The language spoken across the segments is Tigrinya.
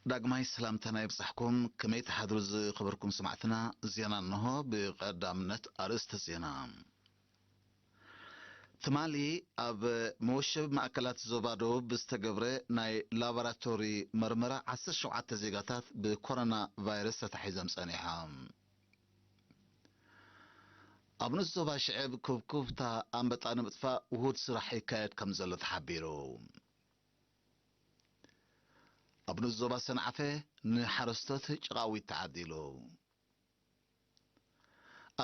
ዳግማይ ሰላምታና ይብጻሕኩም። ከመይ ትሓድሩ ዝኸበርኩም ሰማዕትና? ዜና እንሆ። ብቐዳምነት ኣርእስተ ዜና። ትማሊ ኣብ መወሸቢ ማእከላት ዞባ ደቡብ ብዝተገብረ ናይ ላቦራቶሪ መርመራ ዓሰርተ ሸውዓተ ዜጋታት ብኮሮና ቫይረስ ተታሒዞም ጸኒሖም። ኣብ ንኡስ ዞባ ሽዕብ ኩብኩብታ ኣንበጣ ንምጥፋእ ውሁድ ስራሕ ይካየድ ከም ዘሎ ተሓቢሩ። ኣብ ንኡስ ዞባ ሰንዓፈ ንሓረስቶት ጭቓዊት ተዓዲሉ።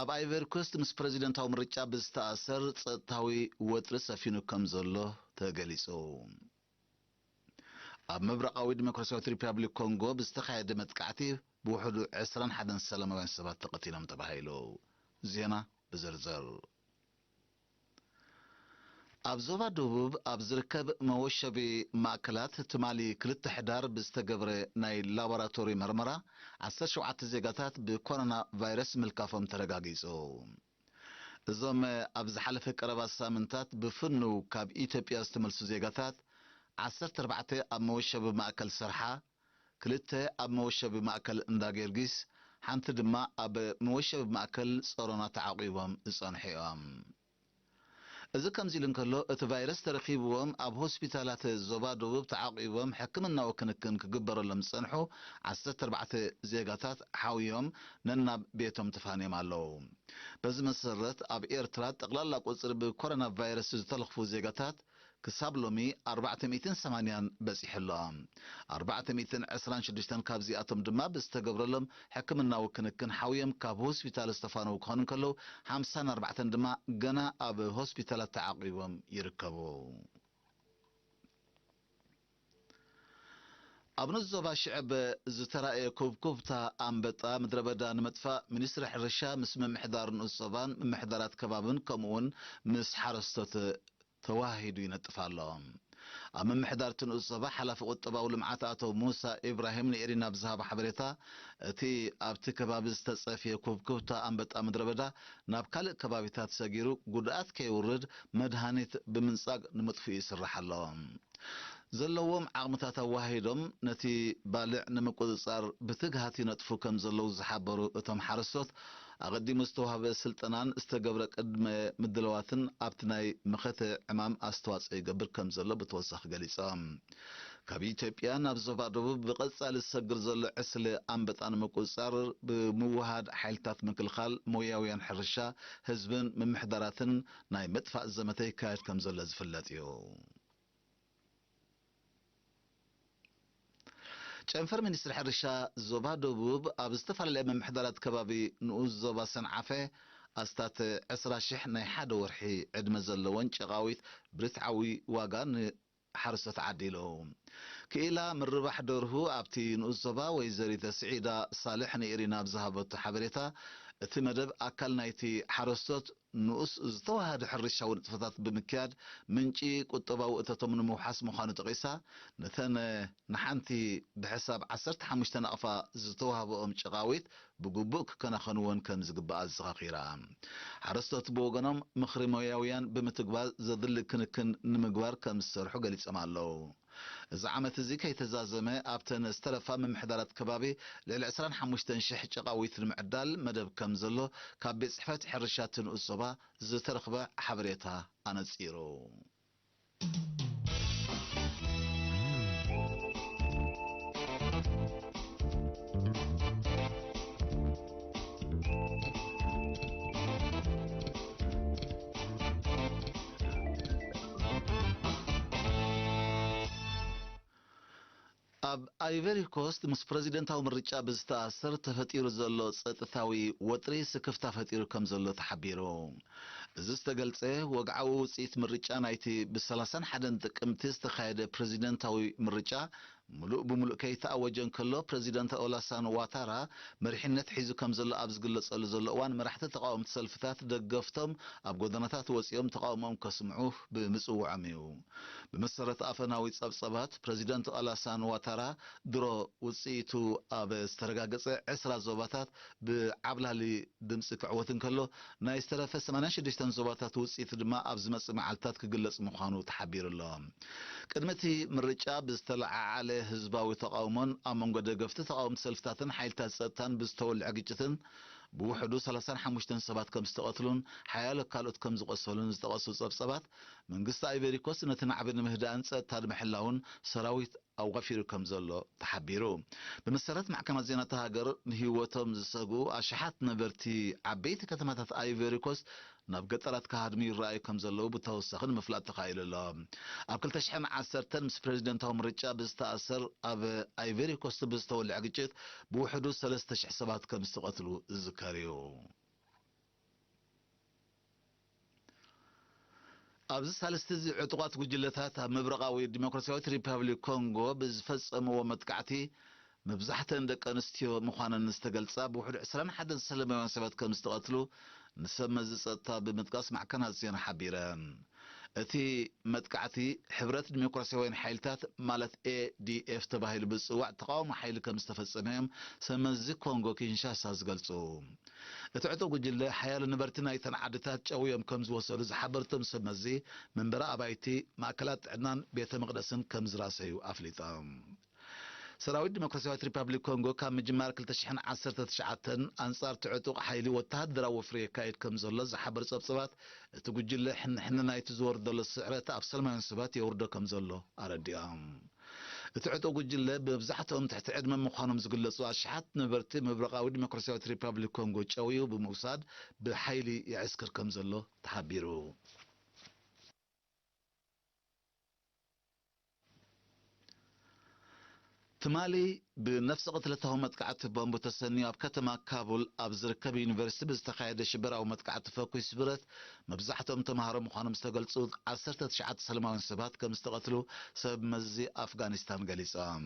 ኣብ ኣይቨሪ ኮስት ምስ ፕረዚደንታዊ ምርጫ ብዝተኣሰር ጸጥታዊ ወጥሪ ሰፊኑ ከም ዘሎ ተገሊጹ። ኣብ ምብራቓዊ ዲሞክራሲያዊት ሪፓብሊክ ኮንጎ ብዝተኻየደ መጥቃዕቲ ብውሕዱ ዕስራን ሓደን ሰላማውያን ሰባት ተቐቲሎም ተባሂሉ። ዜና ብዝርዝር። ኣብ ዞባ ደቡብ ኣብ ዝርከብ መወሸቢ ማእከላት ትማሊ ክልተ ሕዳር ብዝተገብረ ናይ ላቦራቶሪ መርመራ ዓሰርተ ሸውዓተ ዜጋታት ብኮሮና ቫይረስ ምልካፎም ተረጋጊጹ። እዞም ኣብ ዝሓለፈ ቀረባ ሳምንታት ብፍኑው ካብ ኢትዮጵያ ዝተመልሱ ዜጋታት፣ ዓሰርተ ኣርባዕተ ኣብ መወሸቢ ማእከል ሰርሓ፣ ክልተ ኣብ መወሸቢ ማእከል እንዳ ጊዮርጊስ፣ ሓንቲ ድማ ኣብ መወሸቢ ማእከል ጸሮና ተዓቂቦም ዝጸንሑ እዮም። እዚ ከምዚ ኢሉ እንከሎ፣ እቲ ቫይረስ ተረኺብዎም ኣብ ሆስፒታላት ዞባ ደቡብ ተዓቂቦም ሕክምናዊ ክንክን ክግበረሎም ዝጸንሑ ዓሰርተ ኣርባዕተ ዜጋታት ሓውዮም ነናብ ቤቶም ተፋንዮም ኣለዉ። በዚ መሰረት፣ ኣብ ኤርትራ ጠቕላላ ቁጽሪ ብኮሮና ቫይረስ ዝተለኽፉ ዜጋታት ክሳብ ሎሚ ኣርባዕተ ሚእትን ሰማንያን በጺሑ ኣሎ። ኣርባዕተ ሚእትን ዕስራን ሽዱሽተን ካብዚኣቶም ድማ ብዝተገብረሎም ሕክምናዊ ክንክን ሓውዮም ካብ ሆስፒታል ዝተፋነዉ ክኾኑ እንከለዉ፣ ሓምሳን ኣርባዕተን ድማ ገና ኣብ ሆስፒታላት ተዓቂቦም ይርከቡ። ኣብ ንኡስ ዞባ ሽዕብ ዝተራእየ ኩብኩብታ ኣንበጣ ምድረ በዳ ንምጥፋእ፣ ሚኒስትሪ ሕርሻ ምስ ምምሕዳር ንኡስ ዞባን ምምሕዳራት ከባብን ከምኡውን ምስ ሓረስቶት ተዋሂዱ ይነጥፍ ኣሎ። ኣብ ምምሕዳር እቲ ንኡስ ዞባ ሓላፊ ቁጠባዊ ልምዓት ኣቶ ሙሳ ኢብራሂም ንኤሪና ብዝሃቦ ሓበሬታ፣ እቲ ኣብቲ ከባቢ ዝተጸፍየ ኩብኩብታ ኣንበጣ ምድረ በዳ ናብ ካልእ ከባቢታት ሰጊሩ ጉድኣት ከይውርድ መድሃኒት ብምንጻግ ንምጥፍኡ ይስራሕ ኣሎ። ዘለዎም ዓቕምታት ኣዋሂዶም ነቲ ባልዕ ንምቁጽጻር ብትግሃት ይነጥፉ ከም ዘለዉ ዝሓበሩ እቶም ሓረስቶት፣ ኣቐዲሙ ዝተዋህበ ስልጠናን ዝተገብረ ቅድመ ምድላዋትን ኣብቲ ናይ መኸተ ዕማም ኣስተዋጽኦ ይገብር ከም ዘሎ ብተወሳኺ ገሊጾም። ካብ ኢትዮጵያ ናብ ዞባ ደቡብ ብቐጻሊ ዝሰግር ዘሎ ዕስለ ኣንበጣ ንምቁጽጻር ብምውሃድ ሓይልታት ምክልኻል፣ ሞያውያን ሕርሻ፣ ህዝብን ምምሕዳራትን ናይ ምጥፋእ ዘመተ ይካየድ ከም ዘሎ ዝፍለጥ እዩ። ጨንፈር ሚኒስትሪ ሕርሻ ዞባ ደቡብ ኣብ ዝተፈላለያ ምምሕዳራት ከባቢ ንኡስ ዞባ ሰንዓፈ ኣስታት ዕስራ ሽሕ ናይ ሓደ ወርሒ ዕድመ ዘለወን ጨቓዊት ብርትዓዊ ዋጋ ንሓረስቶት ዓዲሉ። ክኢላ ምርባሕ ደርሁ ኣብቲ ንኡስ ዞባ ወይዘሪት ስዒዳ ሳልሕ ንኤሪና ኣብ ዝሃበቶ ሓበሬታ፣ እቲ መደብ ኣካል ናይቲ ሓረስቶት ንኡስ ዝተዋሃደ ሕርሻዊ ንጥፈታት ብምክያድ ምንጪ ቁጠባዊ እቶቶም ንምውሓስ ምዃኑ ጠቒሳ፣ ነተን ንሓንቲ ብሕሳብ ዓሰርተ ሓሙሽተ ናቕፋ ዝተዋህበኦም ጨቓዊት ብግቡእ ክከናኸንወን ከም ዝግባእ ኣዘኻኺራ። ሓረስቶት ብወገኖም ምኽሪ ሞያውያን ብምትግባር ዘድሊ ክንክን ንምግባር ከም ዝሰርሑ ገሊጾም ኣለዉ። እዚ ዓመት እዚ ከይተዛዘመ ኣብተን ዝተረፋ ምምሕዳራት ከባቢ ልዕሊ ዕስራን ሓሙሽተን ሽሕ ጨቓዊት ንምዕዳል መደብ ከም ዘሎ ካብ ቤት ጽሕፈት ሕርሻ እቲ ንኡስ ዞባ ዝተረኽበ ሓበሬታ ኣነጺሩ። ኣብ ኣይቨሪ ኮስት ምስ ፕረዚደንታዊ ምርጫ ብዝተኣሰር ተፈጢሩ ዘሎ ጸጥታዊ ወጥሪ ስክፍታ ፈጢሩ ከም ዘሎ ተሓቢሩ። እዚ ዝተገልጸ፣ ወግዓዊ ውጽኢት ምርጫ ናይቲ ብሰላሳን ሓደን ጥቅምቲ ዝተኻየደ ፕረዚደንታዊ ምርጫ ምሉእ ብምሉእ ከይተኣወጀ እንከሎ፣ ፕረዚደንት ኦላሳን ዋታራ መሪሕነት ሒዙ ከም ዘሎ ኣብ ዝግለጸሉ ዘሎ እዋን፣ መራሕቲ ተቓወምቲ ሰልፍታት ደገፍቶም ኣብ ጎደናታት ወጺኦም ተቓውሞኦም ከስምዑ ብምጽውዖም እዩ። ብመሰረት ኣፈናዊ ጸብጸባት፣ ፕረዚደንት ኦላሳን ዋታራ ድሮ ውጽኢቱ ኣብ ዝተረጋገጸ ዕስራ ዞባታት ብዓብላሊ ድምጺ ክዕወት እንከሎ፣ ናይ ዝተረፈ ሰማንያን ሽዱሽተን ዞባታት ውጽኢት ድማ ኣብ ዝመጽእ መዓልታት ክግለጽ ምዃኑ ተሓቢሩ ኣሎ። ቅድሚ እቲ ምርጫ ብዝተለዓዓለ ህዝባዊ ተቓውሞን ኣብ መንጎ ደገፍቲ ተቓወምቲ ሰልፍታትን ሓይልታት ጸጥታን ብዝተወልዐ ግጭትን ብውሕዱ ሰላሳን ሓሙሽተን ሰባት ከም ዝተቐትሉን ሓያሎ ካልኦት ከም ዝቖሰሉን ዝጠቐሱ ጸብጸባት፣ መንግስቲ ኣይቨሪ ኮስት ነቲ ናዕቢ ንምህዳእን ጸጥታ ንምሕላውን ሰራዊት ኣዋፊሩ ከም ዘሎ ተሓቢሩ። ብመሰረት ማዕከናት ዜና እታ ሃገር፣ ንህይወቶም ዝሰግኡ ኣሽሓት ነበርቲ ዓበይቲ ከተማታት ኣይቨሪ ኮስት ናብ ገጠራት ክሃድሙ ይረኣዩ ከም ዘለዉ ብተወሳኺ ንምፍላጥ ተኻኢሉ ኣሎ። ኣብ ክልተ ሽሕን ዓሰርተን ምስ ፕረዚደንታዊ ምርጫ ብዝተኣሰር ኣብ ኣይቨሪ ኮስት ብዝተወልዐ ግጭት ብውሕዱ ሰለስተ ሽሕ ሰባት ከም ዝተቐትሉ ዝዝከር እዩ። ኣብዚ ሳልስቲ እዚ ዕጡቓት ጉጅለታት ኣብ ምብራቓዊ ዲሞክራሲያዊት ሪፓብሊክ ኮንጎ ብዝፈጸምዎ መጥቃዕቲ መብዛሕተን ደቂ ኣንስትዮ ምዃነን ዝተገልጻ ብውሕዱ ዕስራን ሓደን ሰላማውያን ሰባት ከም ዝተቐትሉ ንሰብ መዚ ጸጥታ ብምጥቃስ ማዕከናት ዜና ሓቢረን። እቲ መጥቃዕቲ ሕብረት ዲሞክራሲያውያን ሓይልታት ማለት ኤዲኤፍ ተባሂሉ ብዝጽዋዕ ተቓውሞ ሓይሊ ከም ዝተፈጸመ እዮም ሰብ መዚ ኮንጎ ኪንሻሳ ዝገልጹ። እቲ ዕጡቕ ጉጅለ ሓያሎ ነበርቲ ናይተን ዓድታት ጨውዮም ከም ዝወሰዱ ዝሓበሩ እቶም ሰብ መዚ፣ መንበሪ ኣባይቲ፣ ማእከላት ጥዕናን ቤተ መቕደስን ከም ዝራሰዩ ኣፍሊጦም። ሰራዊት ዲሞክራሲያዊት ሪፓብሊክ ኮንጎ ካብ ምጅማር ክልተ ሽሕን ዓሰርተ ትሽዓተን ኣንጻር እቲ ዕጡቕ ሓይሊ ወተሃደራዊ ወፍሪ የካይድ ከም ዘሎ ዝሓበሩ ጸብጸባት፣ እቲ ጉጅለ ሕንሕነ ናይቲ ዝወርድ ዘሎ ስዕረት ኣብ ሰላማውያን ሰባት የውርዶ ከም ዘሎ ኣረዲኦም። እቲ ዕጡቕ ጉጅለ መብዛሕትኦም ትሕቲ ዕድመ ምዃኖም ዝግለጹ ኣሽሓት ነበርቲ ምብራቓዊ ዲሞክራሲያዊት ሪፓብሊክ ኮንጎ ጨውዩ ብምውሳድ ብሓይሊ የዕስክር ከም ዘሎ ተሓቢሩ። ትማሊ ብነፍሰ ቅትለታዊ መጥቃዕቲ ቦምብ ተሰንዩ ኣብ ከተማ ካቡል ኣብ ዝርከብ ዩኒቨርሲቲ ብዝተኻየደ ሽበራዊ መጥቃዕቲ ፈኲስ ብረት መብዛሕትኦም ተምሃሮ ምዃኖም ዝተገልጹ ዓሰርተ ትሽዓተ ሰላማውያን ሰባት ከም ዝተቐትሉ ሰብ መዚ ኣፍጋኒስታን ገሊጾም።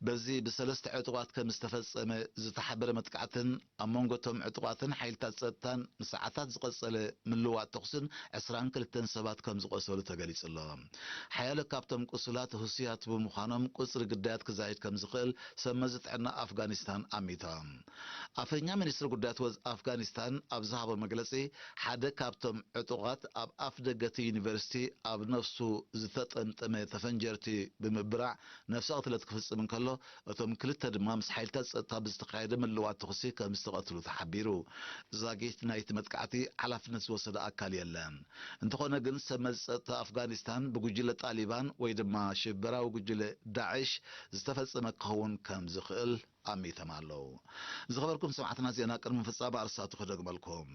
በዚ ብሰለስተ ዕጡቓት ከም ዝተፈጸመ ዝተሓበረ መጥቃዕትን ኣብ መንጎ እቶም ዕጡቓትን ሓይልታት ጸጥታን ንሰዓታት ዝቐጸለ ምልዋጥ ተኹስን ዕስራን ክልተን ሰባት ከም ዝቖሰሉ ተገሊጹ ኣሎ። ሓያሎ ካብቶም ቁሱላት ሁሲያት ብምዃኖም ቁጽሪ ግዳያት ክዛይድ ከም ዝኽእል ሰብ መዚ ጥዕና ኣፍጋኒስታን ኣሚቶም። ኣፈኛ ሚኒስትሪ ጉዳያት ወጻኢ ኣፍጋኒስታን ኣብ ዝሃቦ መግለጺ፣ ሓደ ካብቶም ዕጡቓት ኣብ ኣፍ ደገ እቲ ዩኒቨርሲቲ ኣብ ነፍሱ ዝተጠምጠመ ተፈንጀርቲ ብምብራዕ ነፍሰ ቅትለት ክፍጽም እንከሎ፣ እቶም ክልተ ድማ ምስ ሓይልታት ጸጥታ ብዝተኻየደ ምልዋጥ ተኹሲ ከም ዝተቐትሉ ተሓቢሩ። ዛጊት ናይቲ መጥቃዕቲ ሓላፍነት ዝወሰደ ኣካል የለን። እንተኾነ ግን ሰብ መዚ ጸጥታ ኣፍጋኒስታን ብጉጅለ ጣሊባን ወይ ድማ ሽበራዊ ጉጅለ ዳዕሽ ዝተፈጸመ ክኸውን ከም ዝኽእል ኣሚቶም ኣለዉ። ዝኸበርኩም ሰማዕትና ዜና ቅድሚ ምፍጻም ኣርስታቱ ክደግመልኩም።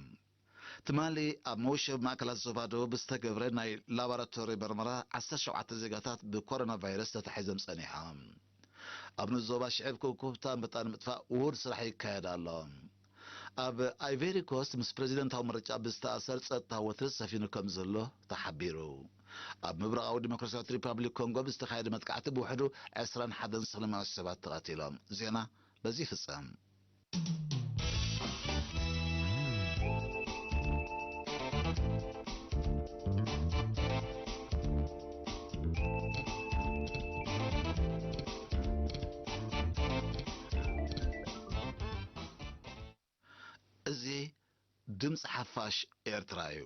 ትማሊ ኣብ መውሸብ ማእከላት ዞባ ደቡብ ዝተገብረ ናይ ላቦራቶሪ መርመራ ዓሰርተ ሸውዓተ ዜጋታት ብኮሮና ቫይረስ ተታሒዞም ጸኒሖም። ኣብ ንዞባ ሽዕብ ክኩብታ ኣንበጣ ንምጥፋእ ውሁድ ስራሕ ይካየድ ኣሎ። ኣብ ኣይቬሪ ኮስት ምስ ፕረዚደንታዊ ምርጫ ብዝተኣሰር ጸጥታ ወትሪ ሰፊኑ ከም ዘሎ ተሓቢሩ። ኣብ ምብራቓዊ ዲሞክራሲያዊት ሪፓብሊክ ኮንጎ ብዝተኻየደ መጥቃዕቲ ብውሕዱ ዕስራን ሓደን ሰላማውያን ሰባት ተቐቲሎም። ዜና በዚ ይፍጸም። እዚ ድምፂ ሓፋሽ ኤርትራ እዩ።